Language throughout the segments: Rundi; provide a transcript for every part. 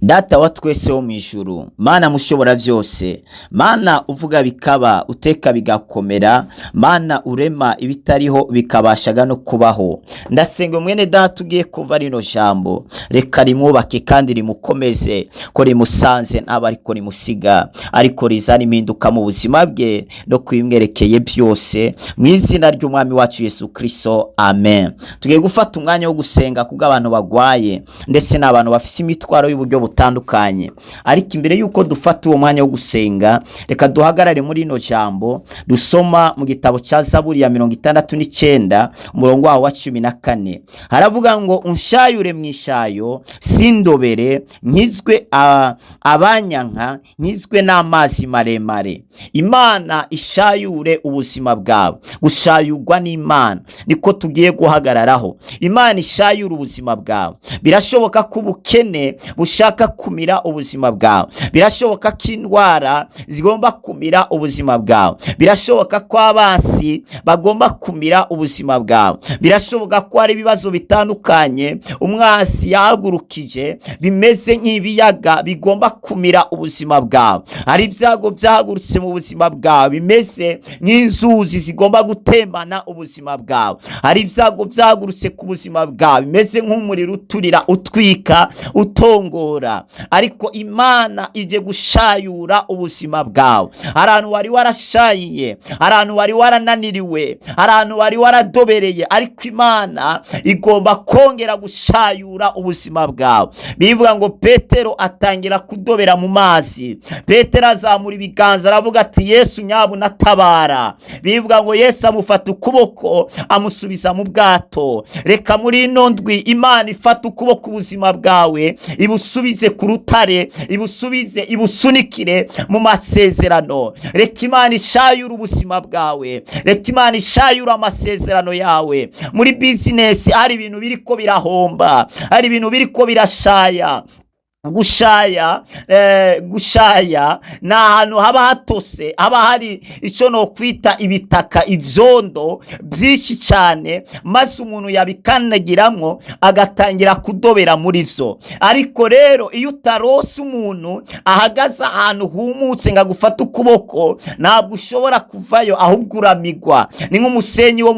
Data wa twese wo mw'ijuru, Mana mushobora vyose, Mana uvuga bikaba, uteka bigakomera, Mana urema ibitariho bikabashaga no kubaho. Ndasenga mwene data ugiye kumva rino jambo, reka rimwubake kandi rimukomeze, ko rimusanze ntaba ariko rimusiga, ariko rizana impinduka mu buzima bwe no kubimwerekeye byose, mu izina ry'umwami wacu Yesu Kristo, amen. Tugiye gufata umwanya wo gusenga kubw'abantu bagwaye ndetse n'abantu bafise imitwaro y'uburyo butandukanye. Ariko imbere y'uko dufata uwo mwanya wo gusenga, reka duhagarare muri rino jambo dusoma mu gitabo cya Zaburi ya 69, umurongo wawo wa 14. Haravuga ngo: "Unshayure mu ishayo, sindobere, nkizwe abanyanka, nkizwe n'amazi maremare." Imana ishayure ubuzima bwawe. Gushayurwa n'Imana niko tugiye guhagararaho. Imana ishayure ubuzima bwawe. Birashoboka ko ubukene bushaka kumira ubuzima bwawe, birashoboka ko indwara zigomba kumira ubuzima bwawe, birashoboka ko abansi bagomba kumira ubuzima bwawe, birashoboka ko hari ibibazo bitandukanye umwasi yahagurukije bimeze nk'ibiyaga bigomba kumira ubuzima bwawe. Hari ibyago byahagurutse mu buzima bwawe bimeze nk'inzuzi zigomba gutembana ubuzima bwawe. Hari ibyago byahagurutse ku buzima bwawe bimeze nk'umuriro uturira, utwika, utongora, ariko Imana ije gushayura ubuzima bwawe. Hari ahantu wari warashayiye, hari ahantu wari warananiriwe, hari ahantu wari waradobereye, ariko Imana igomba kongera gushayura ubuzima bwawe. Bivuga ngo Petero atangira kudobera mu mazi. Petero azamura ibiganza, aravuga ati: "Yesu, nyabuna tabara." Bivuga ngo Yesu amufata ukuboko, amusubiza mu bwato. Reka muri ino ndwi Imana ifata ukuboko ubuzima bwawe, ibusubize ku rutare, ibusubize, ibusunikire mu masezerano. Reka Imana ishayure ubuzima bwawe, reka Imana ishayure amasezerano yawe. Muri bizinesi hari ibintu biriko birahomba, hari ibintu biriko birashaya. Gushaya ni ahantu haba hatose, haba hari icyo nokwita ibitaka, ibyondo byinshi cyane, maze umuntu yabikandagiramwo agatangira kudobera muri byo. Ariko rero iyo utarose umuntu ahagaze ahantu humutse ngo agufate ukuboko, ntabwo ushobora kuvayo, ahubwo uramigwa. Ni nk'umusenyi wo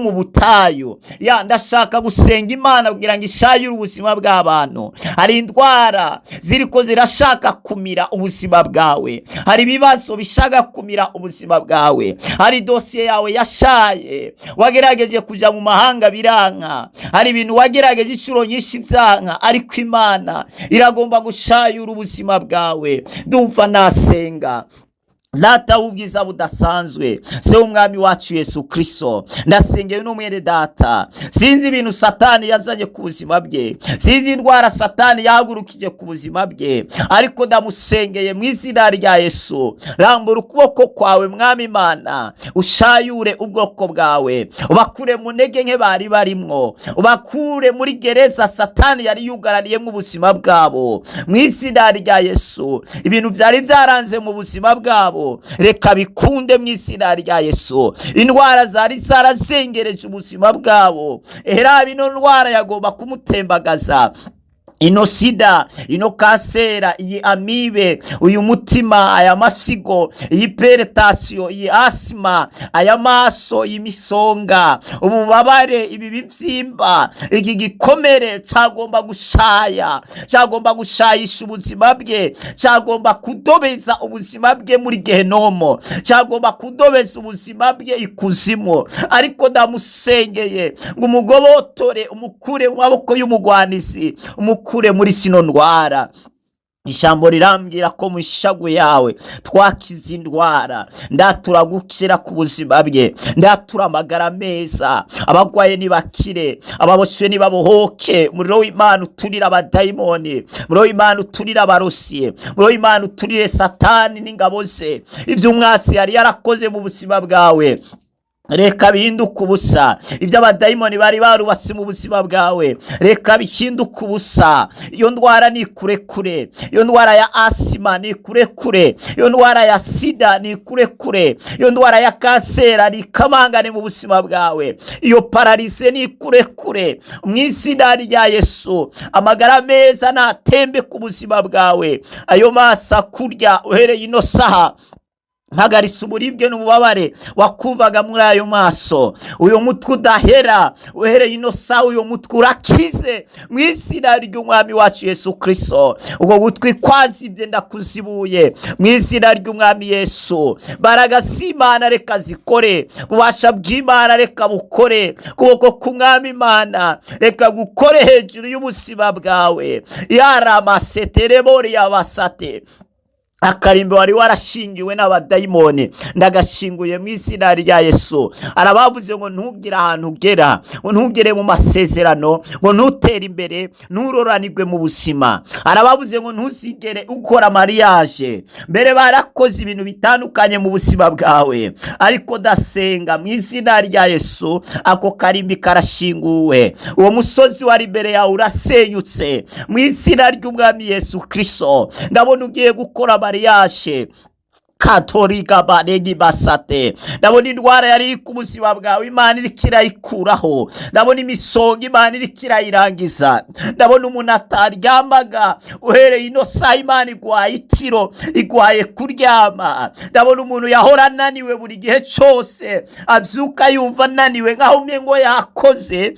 mu butayu. Ya, ndashaka gusenga Imana kugira ngo ishayure ubuzima bw'abantu. Hari indwara ziriko zirashaka kumira ubuzima bwawe, hari ibibazo bishaka kumira ubuzima bwawe, hari dosiye yawe yashaye, wagerageje kuja mu mahanga biranka, hari ibintu wagerageje inshuro nyinshi byanka, ariko Imana iragomba gushayura ubuzima bwawe. Ndumva nasenga. Data w'ubwiza budasanzwe, se w'umwami wacu Yesu Kristo, ndasengeye n'umwene data. Sinzi ibintu Satani yazanye ku buzima bwe, sinzi indwara Satani yahagurukije ku buzima bwe, ariko ndamusengeye mu izina rya Yesu. Rambura ukuboko kwawe, Mwami Imana, ushayure ubwoko bwawe, ubakure mu ntege nke bari barimwo, ubakure muri gereza Satani yari yugaraniyemo ubuzima bwabo, mu izina rya Yesu. Ibintu byari byaranze mu buzima bwabo, reka bikunde mu izina rya Yesu. Indwara zari zarazengereje ubuzima bwabo, hera ino ndwara yagomba kumutembagaza, ino sida, ino kansera, iyi amibe, uyu mutima, aya mafyigo, iyi hypertension, iyi asima, aya maso, iyi misonga, ububabare, ibi bibyimba, iki gikomere cyagomba gushaya, cyagomba gushayisha ubuzima bwe, cyagomba kudobeza ubuzima bwe muri gehenomo, cyagomba kudobeza ubuzima bwe ikuzimu. Ariko ndamusengeye ngo umugobotore, umukure mu maboko y'umugwanizi, umukure muri sino ndwara. Ijambo rirambwira ko mu ishagu yawe twakize indwara. Ndatura gukira ku buzima bwe, ndatura amagara meza. Abagwaye nibakire, ababoshywe nibabohoke. Umuriro w'Imana uturira abadayimoni, umuriro w'Imana uturira abarusiye, umuriro w'Imana uturire Satani n'ingabo ze. Ibyo umwasi yari yarakoze mu buzima bwawe. Reka bihinduke ubusa ibyo abadayimoni bari barubatse mu buzima bwawe, reka bihinduke ubusa. Iyo ndwara ni kurekure, iyo ndwara ya asima ni kurekure, iyo ndwara ya sida ni kurekure, iyo ndwara ya kansera ni ikamangane mu buzima bwawe, iyo paralysie ni kurekure mu izina rya Yesu. Amagara meza natembe ku buzima bwawe. Ayo maso akurya, uhereye ino saha mpagaritse uburibwe n'ububabare wakuvaga muri ayo maso. Uyu mutwe udahera, uhereye ino saha uyu mutwe urakize mu izina ry'Umwami wacu Yesu Kirisito. Ubwo gutwi kwazibye ndakuzibuye mu izina ry'Umwami Yesu. Mbaraga z'Imana reka zikore, ububasha bw'Imana reka bukore, kuboko k'Umwami Imana reka gukore hejuru y'ubuzima bwawe. Yaramaseterebori yabasate akarimbi wari warashingiwe n'abadayimoni, ndagashinguye mu izina rya Yesu. Arabavuze ngo ntugire ahantu ugera, ngo ntugere mu masezerano, ngo ntutere imbere, nturoranirwe mu buzima. Arabavuze ngo ntuzigere ukora mariage. Mbere barakoze ibintu bitandukanye mu buzima bwawe, ariko ndasenga mu izina rya Yesu, ako karimbi karashinguwe, uwo musozi wari imbere yawe urasenyutse mu izina ry'Umwami Yesu Kirisito. Ndabona ugiye gukora mariage katorika baregi basate. Ndabona indwara yari iri ku buzima bwawe, Imana iriko irayikuraho. Ndabona imisonga, Imana iriko irayirangiza. Ndabona umuntu ataryamaga, uhereye ino saha Imana igwaye itiro, igwaye kuryama. Ndabona umuntu yahora ananiwe buri gihe cyose, abyuka yumva ananiwe nkaho umengo yakoze,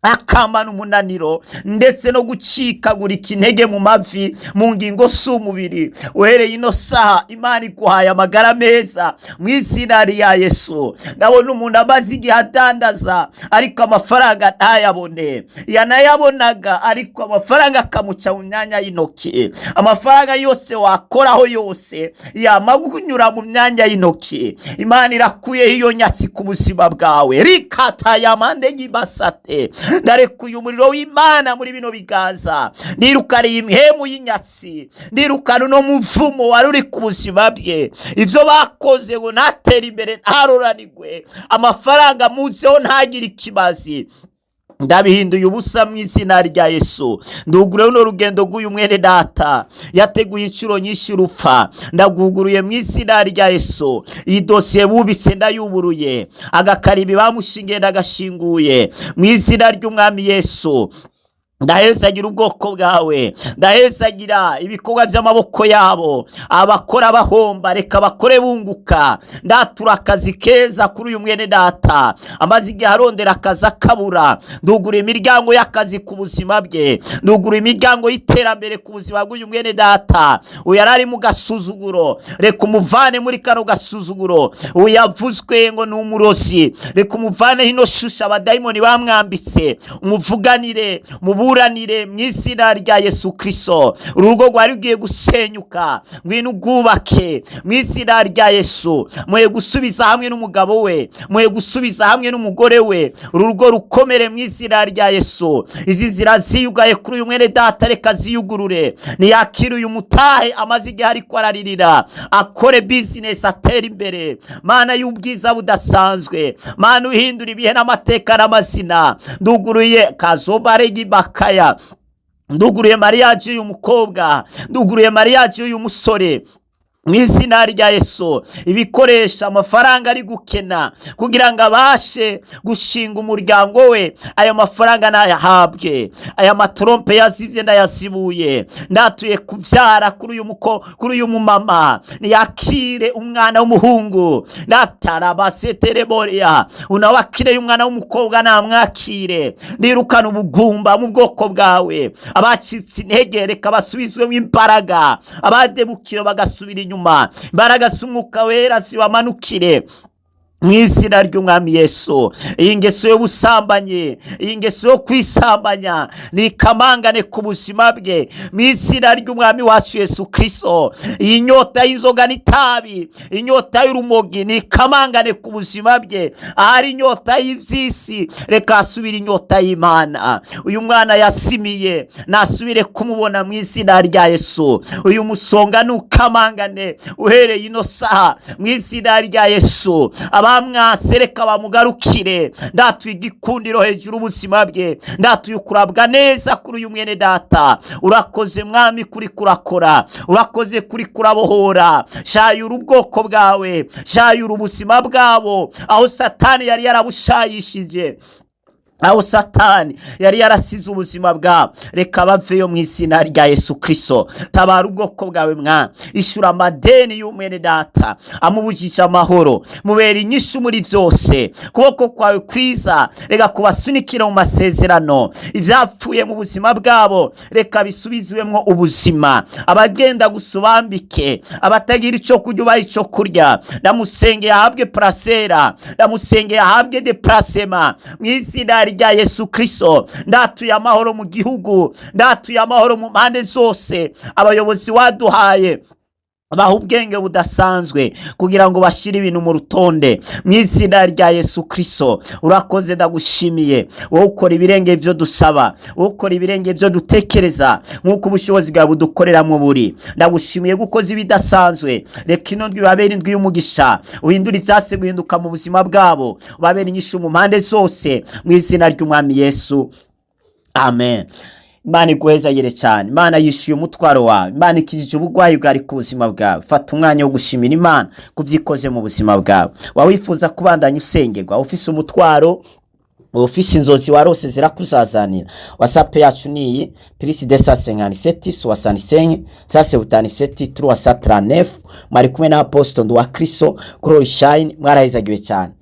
akamana umunaniro ndetse no gucikagurika intege mu mavi, mu ngingo z'umubiri. Uhereye ino saha Imana iguhaye amagara meza mu izina rya Yesu. Ndabona umuntu amaze igihe adandaza ariko amafaranga ntayabone, yanayabonaga ariko amafaranga akamuca mu myanya y'intoki. Amafaranga yose wakoraho yose yama kunyura mu myanya y'intoki. Imana irakuyeho iyo nyatsi ku buzima bwawe. Rikatayamande gibasate. Ndarekuye umuriro w'Imana muri bino biganza, nirukana iyi mpemu y'inyatsi, nirukana uno muvumo wari uri ku buzima bwe. Ibyo bakoze ngo ntatere imbere, ntaroranigwe, amafaranga muzeho ntagire ikibazi, ndabihinduye ubusa mu izina rya Yesu. Ndugure runo rugendo rw'uyu mwene data yateguye inshuro nyinshi rupfa, ndaguguruye mu izina rya Yesu. Iyi dosiye bubise ndayuburuye, agakaribi bamushingiye ndagashinguye mu izina ry'Umwami Yesu. Ndahezagira ubwoko bwawe, ndahezagira ibikorwa by'amaboko yabo. Abakora bahomba, reka bakore bunguka. Ndatura akazi keza kuri uyu mwene data amaze igihe arondera akazi akabura. Ndugura imiryango y'akazi ku buzima bwe, ndugura imiryango y'iterambere ku buzima bw'uyu mwene data. Uyu yari ari mu gasuzuguro, reka umuvane muri kano gasuzuguro. Uyu yavuzwe ngo ni umurozi, reka umuvane hino shusha abadayimoni bamwambitse, umuvuganire, muburanire mu izina rya Yesu Kirisito. Urugo rwari rugiye gusenyuka, ngwino ubwubake mu izina rya Yesu. Muhe gusubiza hamwe n'umugabo we, muhe gusubiza hamwe n'umugore we, uru rugo rukomere mu izina rya Yesu. Izi nzira ziyugaye kuri uyu mwene data, reka ziyugurure. Niyakire uyu mutahe amaze igihe ariko araririra, akore business, atere imbere. Mana y'ubwiza budasanzwe, Mana uhindura ibihe n'amateka n'amazina, nduguruye kazobaregi bakaya, nduguruye mariage y'uyu mukobwa, nduguruye mariage y'uyu musore mu izina rya Yesu. Ibikoresha amafaranga ari gukena kugira ngo abashe gushinga umuryango we, ayo mafaranga nayahabwe. Aya matrompes yazibye ndayazibuye. Ndatuye kubyara kuri uyu muko, kuri uyu mumama, niyakire umwana w'umuhungu. Natarabasetereboria unawakire umwana w'umukobwa, namwakire. Ndirukana ubugumba mu bwoko bwawe. Abacitse intege reka basubizwemo imbaraga, abadebukiwe bagasubira inyuma, imbaraga z'Umwuka Wera zibamanukire mu izina ry'Umwami Yesu. Iyi ngeso y'ubusambanyi, iyi ngeso yo kwisambanya ni ikamangane ku buzima bwe mu izina ry'Umwami wacu Yesu Kirisito. Iyi nyota y'inzoga n'itabi, inyota y'urumogi ni ikamangane ku buzima bwe. Ahari inyota y'iby'isi, reka asubire inyota y'Imana. Uyu mwana yasimiye nasubire kumubona mu izina rya Yesu. Uyu musonga ni ukamangane uhereye ino saha mu izina rya Yesu. Abamwase reka bamugarukire. Ndatuye igikundiro hejuru ubuzima bwe, ndatuye ukurabwa neza kuri uyu mwene data. Urakoze Mwami kuri kurakora, urakoze kuri kurabohora. Shayura ubwoko bwawe, shayura ubuzima bwabo aho Satani yari yarabushayishije, aho Satani yari yarasize ubuzima bwabo, reka baveyo mu izina rya Yesu Kirisito. Tabara ubwoko bwawe mwana, ishyura amadeni y'umwene data amubujije amahoro, mubera inyishu muri byose. Kuboko kwawe kwiza reka kubasunikira mu masezerano. Ibyapfuye mu buzima bwabo reka bisubizwemo ubuzima. Abagenda gusa ubambike, abatagira icyo kurya ubahe icyo kurya. Ndamusengeye ahabwe parasera, ndamusengeye ahabwe deparasema mu izina rya Yesu Kirisito. Ndatuye amahoro mu gihugu, ndatuye amahoro mu mpande zose. Abayobozi waduhaye baha ubwenge budasanzwe kugira ngo bashyire ibintu mu rutonde mu izina rya Yesu Kirisito. Urakoze, ndagushimiye wowe ukora ibirenge byo dusaba, wowe ukora ibirenge byo dutekereza nk'uko ubushobozi bwawe budukoreramo buri. Ndagushimiye gukoza ibidasanzwe. Reka ino ndwi ibabere indwi y'umugisha, uhindure ibyase guhinduka mu buzima bwabo, ubabere inyishu mu mpande zose mu izina ry'Umwami Yesu, amen. Imana iguhezagire cyane. Imana yishyuye umutwaro wawe, Imana ikijije uburwayi bwari ku buzima bwawe. Fata umwanya wo gushimira Imana ku byikoze mu buzima bwawe. Waba wifuza kubandanya usengerwa, ufise umutwaro, ufise inzozi warose zirakuzazanira, WhatsApp yacu niyi: +257 65 177 339. Mwari kumwe na Apostle Nduwa Kristo kuri Shine. Mwarahezagiwe cyane.